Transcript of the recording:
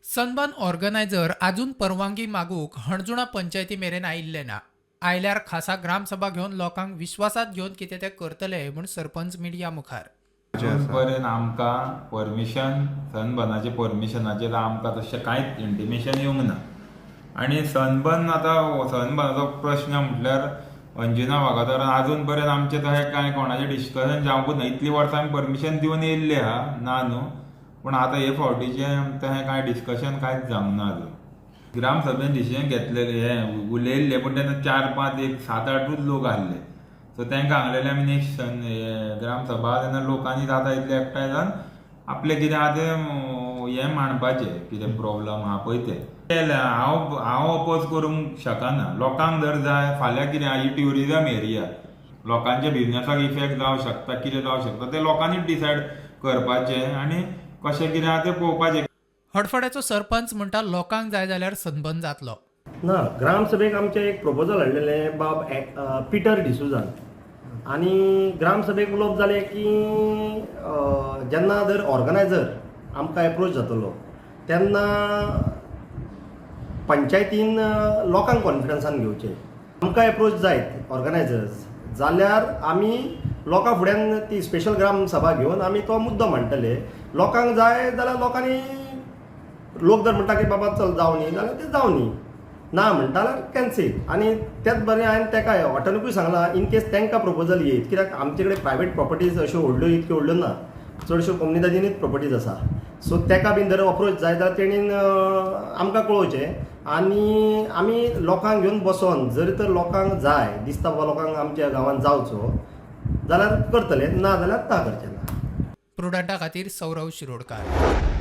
Sunburn organiser अजून परवानगी मागूंक हणजुणा पंचायती मेरेन आयिल्ले ना. आयल्यार खासा ग्रामसभा घेवन लोकांक विश्वासात घेवन कितें तें करतले म्हूण सरपंच मिडिया मुखार. अजून पर्यंत आमकां परमिशन, सनबर्नाचे परमिशनाचेर आमकां तशें कांयच इंटिमेशन येवंक ना. आनी सनबर्न, आतां सनबर्नाचो प्रश्न म्हटल्यार अंजुना वागातोरान अजून पर्यंत आमचें तशें कांय कोणाचें डिस्कशन जावंकूच ना. इतलीं वर्सां आमी परमिशन दिवन येयल्ले आहा, ना न्हू, पूण आतां हे फावटीचें तशें कांय डिस्कशन कांयच जावंक ना अजून. ग्रामसभेन डिसिजन घेतलेलें, हें उलयल्लें, पूण तेन्ना चार पांच, एक सात आठूच लोक आहले. सो तांकां सांगलेलें, आमी नेक्स्ट ग्रामसभा तेन्ना लोकांनी जाता इतले एकठांय जावन आपलें कितें आहा तें हें मांडपाचें, कितें प्रॉब्लम आहा पळय तें. हांव अपोज करूंक शकना. लोकांक जर जाय, फाल्यां कितें आहा, ही ट्युरिजम एरिया, लोकांच्या बिजनसाक इफेक्ट जावंक शकता, कितें जावंक शकता, तें लोकांनीच डिसायड करपाचें आनी कशें कितें आहा तें पळोवपाचें. हडफड्याचो सरपंच म्हणटा, लोकांक जाय जाल्यार सनबर्न जातलो. ना, ग्रामसभेक आमचें एक प्रपोजल हाडलेलें बाब पिटर डिसुजान आनी ग्रामसभेक उलोवप जालें की जेन्ना जर ऑर्गनायझर आमकां एप्रोच जातलो तेन्ना पंचायतीन लोकांक कॉन्फिडन्सान घेवचें. आमकां एप्रोच जायत ऑर्गनायझर्स जाल्यार आमी लोकां फुड्यान ती स्पेशल ग्राम सभा घेवन आमी तो मुद्दो मांडटले. लोकांक जाय जाल्यार लोकांनी, लोक जर म्हणटा की बाबा चल जावनी जाल्यार तें जावनी, ना म्हणटा जाल्यार कॅन्सील. आनी तेच बरें हांवें तेका हॉटेलकूय सांगलां, इन केस तांकां प्रपोजल येयत, कित्याक आमचे कडेन प्रायवेट प्रॉपर्टीज अश्यो व्हडल्यो इतक्यो व्हडल्यो ना, चडश्यो कोमुनिदादीनीच प्रॉपर्टीज आसा. सो तेका बीन जर अप्रोच जाय जाल्यार तेणीन आमकां कळोवचें आनी आमी लोकांक घेवन बसोन, जर तर लोकांक जाय दिसता बाबा लोकांक आमच्या गांवांत जावचो जाल्यार करतले, ना जाल्यार ना करचे ना. प्रुडंटा खातीर सौरव शिरोडकार.